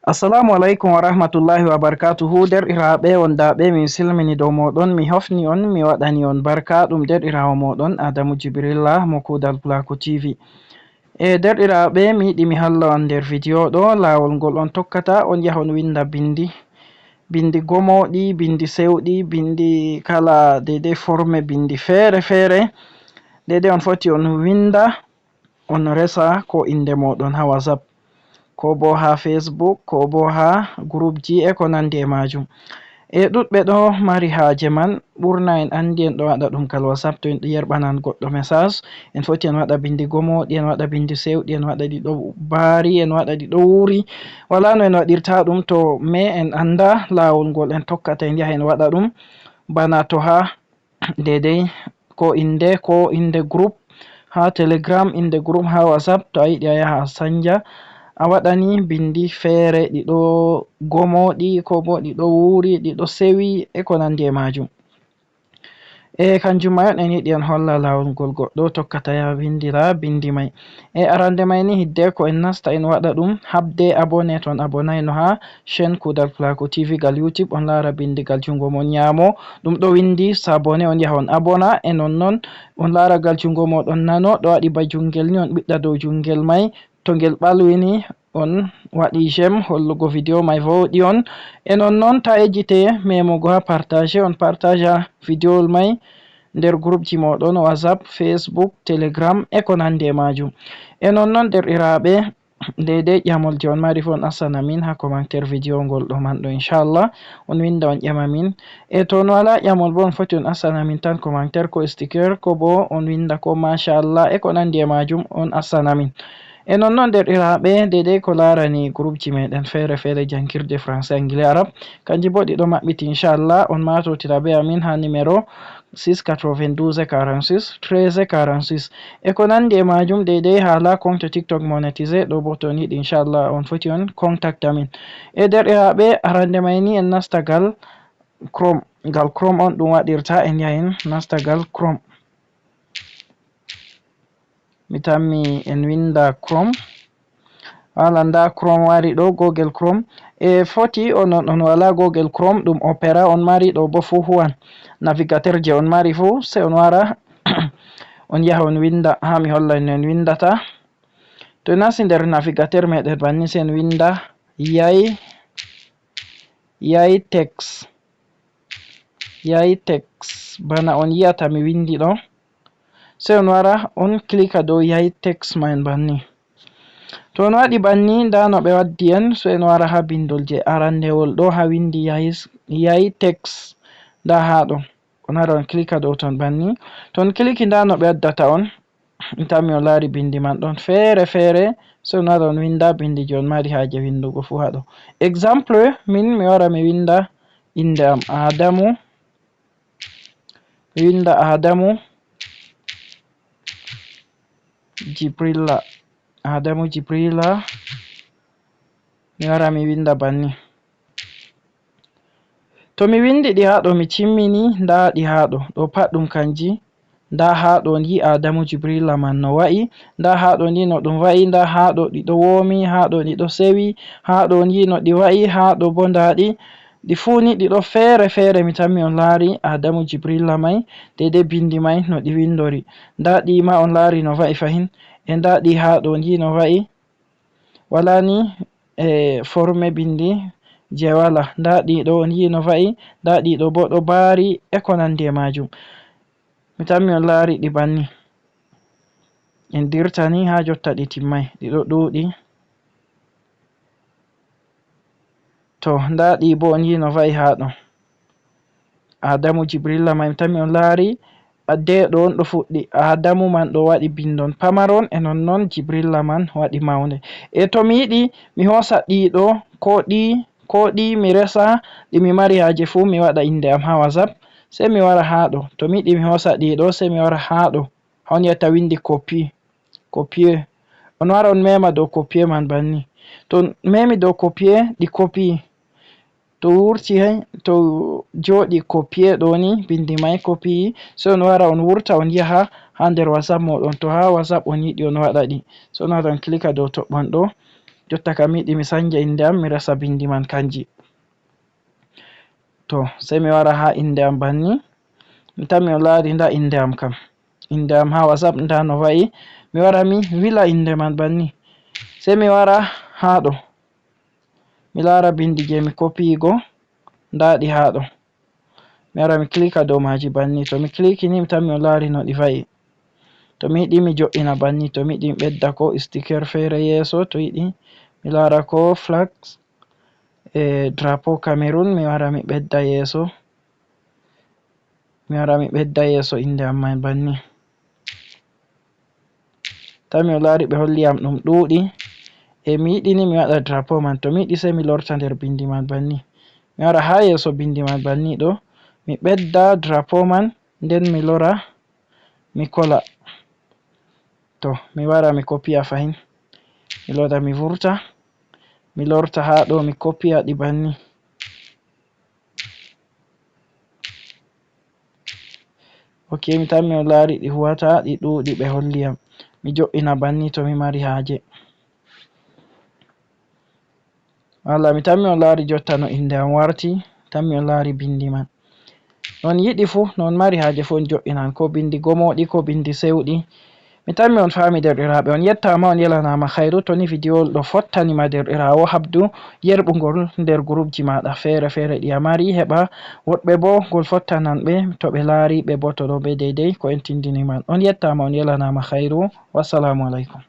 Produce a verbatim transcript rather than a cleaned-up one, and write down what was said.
Assalamu alaikum wa rahmatullahi wa barakatuhu. Derɗiraaɓe wondaaɓe, min silmini dow mooɗon, mi hofni on, mi waɗani on barka. Ɗum derɗiraawo mooɗon Adamu Jibrilla mo Kuudal Pulaaku T V. E derɗiraaɓe, mi yiɗi mi holla on nder vidiyo ɗo laawol ngol on tokkata, on yaha on winda bindi. Bindi gomooɗi, bindi sewɗi, bindi kala deydey forme bindi feere feere. Deydey on foti on winda, on resa ko innde mooɗon haa WhatsApp, ko boo haa Facebook, ko boo haa gurupji e ko nanndi e maajum. E ɗuuɗɓe ɗo mari haaje man, ɓurna en anndi en ɗo waɗa ɗum kal WhatsApp, to en yerɓanan goɗɗo message, en foti en waɗa binndi gomooɗi, en waɗa binndi seewɗi, en waɗa ɗi ɗo baari, en waɗa ɗi ɗo wuuri. Walaa no en waɗirta ɗum to me en annda laawol ngol en tokkata en yaha en waɗa ɗum. Bana to haa deydey ko innde, ko innde group haa Telegram, innde group haa WhatsApp, to a yiɗi a yaha a sanja, a waɗani binndi feere, ɗi ɗo gomooɗi, ko boo ɗi ɗo wuuri, ɗi ɗo sewi, e ko nanndi e maajum. E kanjum may on en yiɗi en holla laawol ngol goɗɗo tokkata yaha winndira binndi may. E arande may ni, hiddeko en nasta en waɗa ɗum, haɓde abonné to on abonayno haa chaîne Kuudal Pulaaku T V gal YouTube, on laara binndi gal junngo mon nyaamo. Ɗum ɗo winndi s'abonner, on yaha on abona. E nonnon on laara gal junngo mooɗon nano, ɗo waɗi ba junngel ni, on ɓiɗɗa dow junngel may. To ngel ɓalwi ni, on waɗi j'aime hollugo vidiyo may vooɗi on. E nonnon ta yejjite memugo haa partage, on partage vidiyowol may nder gurupji mooɗon, WhatsApp, Facebook, Telegram, e ko nanndi e maajum. E nonnon derɗiraaɓe, deydey ƴamol je on mari fuu on asana min haa commentaire vidiyo ngol ɗo man ɗo, inchallah. On winnda on ƴama min. E to on walaa ƴamol boo, on foti on asana min tan commentaire ko sticker, ko boo on winnda ko machallah e ko nanndi e maajum, on asana min. E nonnon derɗiraaɓe, deydey ko laarani gurupji meɗen feere feere, janngirde français, anglais, arab, kanji boo ɗi ɗo maɓɓiti, inchallah. On maatotira bee amin haa numéro six quatre-vingt-douze quarante-six treize quarante-six. E ko nanndi e maajum, deydey haala compte TikTok monétisé ɗo boo, to on yiɗi, inchallah, on foti on contacta min. E derɗiraaɓe, arande may ni en nasta gal Chrome. Gal Chrome on ɗum waɗirta, en yaha en nasta gal Chrome. Mi tammi en winnda Chrome. Wala, nda Chrome wari ɗo, Google Chrome. E foti on, on, on wala Google Chrome, ɗum Opera on mari ɗo boo fuu huwan. Navigateur je on mari fuu, sey on wara, on yaha on winnda, haa mi holla en no en winndata. To en nasti nder navigateur meɗen banni, sey en winnda Yai, Yai Text. Yai Text, bana on yi'ata mi winndi ɗo. Sey on wara, on klika dow Yai Text man banni. To on waɗi banni, nda no ɓe waddi en, sey on wara haa bindol je arandewol ɗo, haa winndi Yai, Yai Text. Nda haa ɗo. On wara on klika dow ton banni. To on kliki, nda no ɓe waddata on. Mi tammi on laari bindi man ɗon feere feere. Sey on wara on winnda bindi je on mari haaje winndugo fuu haa ɗo. Exemple, min mi wara mi winnda innde am Adamu. Mi winnda Adamu Jibrilla. Adamu Jibrilla. Mi wara mi winnda banni. To mi winndi ɗi haa ɗo, mi timmini, nda ɗi haa ɗo. Ɗo pat ɗum kanji. Nda haa ɗo, on yi'i Adamu Jibrilla man no wa'i. Nda haa ɗo ni no ɗum wa'i. Nda haa ɗo ɗi ɗo woomi, haa ɗo ɗi ɗo sewi, haa ɗo on yi'i no ɗi wa'i, haa ɗo boo nda ɗi. Ɗi fuu ni ɗi ɗo feere feere. Mi tammi on laari Adamu Jibrilla may, deydey bindi may no ɗi winndori. Nda ɗi ma on laari no wa'i fahin. E nda ɗi haa ɗo, on yi'i no wa'i. Wala ni, e forme bindi je wala. Nda ɗi ɗo, on yi'i no va'i, nda ɗi ɗo boo ɗo baari e ko nanndi e maajum. Mi tammi on laari ɗi banni. En dirta ni haa jotta ɗi timmay, ɗi ɗo ɗuuɗi. To, nda ɗi boo, on yi'i no va'i haa ɗo. Adamu Jibrilla man, mi tammi on laari, de ɗo on ɗo fuɗɗi. Adamu man ɗo waɗi bindol pamarol, e nonnon Jibrilla man waɗi mawnde. E to mi yiɗi, mi hoosa ɗi ɗo, ko ɗi, ko ɗi mi resa, ɗi mi mari haaje fuu, mi waɗa innde am haa WhatsApp, sey mi wara haa ɗo. To mi yiɗi mi hoosa ɗi ɗo, sey mi wara haa ɗo. Haa on yi'ata winndi copier, copier. On wara on mema dow copier man banni. To on memi dow copier, ɗi copie. To wurti hay, to jooɗi copier ɗo ni, bindi may copie. Sey on wara on wurta, on yaha haa nder WhatsApp mooɗon. To haa WhatsApp on yiɗi on waɗa ɗi. Sey on wara on klika dow toɓɓon ɗo. Jotta kam mi yiɗi mi sanja innde am, mi resa binndi man kanji. To, sey mi wara haa innde am banni. Mi tammi on laari ndaa innde am kam. Innde am haa WhatsApp, ndaa no va'i. Mi wara mi wila innde man banni. Sey mi wara haa ɗo. Mi laara binndi jey mi kopiyigo, ndaa ɗi haa ɗo. Mi wara mi klika dow maaji banni. To mi kliki ni, mi tammi on laari no ɗi va'i. To mi yiɗi mi jo'ina banni, to mi yiɗi mi ɓedda ko sticker feere yeeso, to yiɗi mi laara ko flags, e drapeau Cameroun, mi wara mi ɓedda yeeso. Mi wara mi ɓedda yeeso innde am man banni. Tammi on laari ɓe holli yam ɗum ɗuuɗi. E mi yiɗi ni mi waɗa drapeau man. To mi yiɗi sey mi lorta nder binndi man banni. Mi wara haa yeeso binndi man banni ɗo. Mi ɓedda drapeau man, nden mi lora, mi kola. To, mi wara mi kopiya fahin. Mi lora mi vurta. Mi lorta haa ɗo mi kopiya ɗi banni. Ok, mi tammi on laari ɗi huwata, ɗi ɗuuɗi ɓe holli yam. Mi jo'ina banni to mi mari haaje. Wala, mi tammi on laari jotta no innde am warti, tammi on laari binndi man. No on yiɗi fuu, no on mari haaje fuu on jo'inan, ko binndi gomooɗi, ko binndi sewɗi. Mi tammi on faami derɗiraaɓe, on yettaama, on yelanaama khayru. To ni video ɗo fottani ma derɗiraawo, habdu yerɓugol nder groupji maaɗa feere feere ɗi a mari, heɓa woɗɓe boo ngol fottanan ɓe, to ɓe laari ɓe boo to ɗo ɓe deydey ko en tindini man. On yettaama, on yelanaama khayru. Wassalaamu aleykum.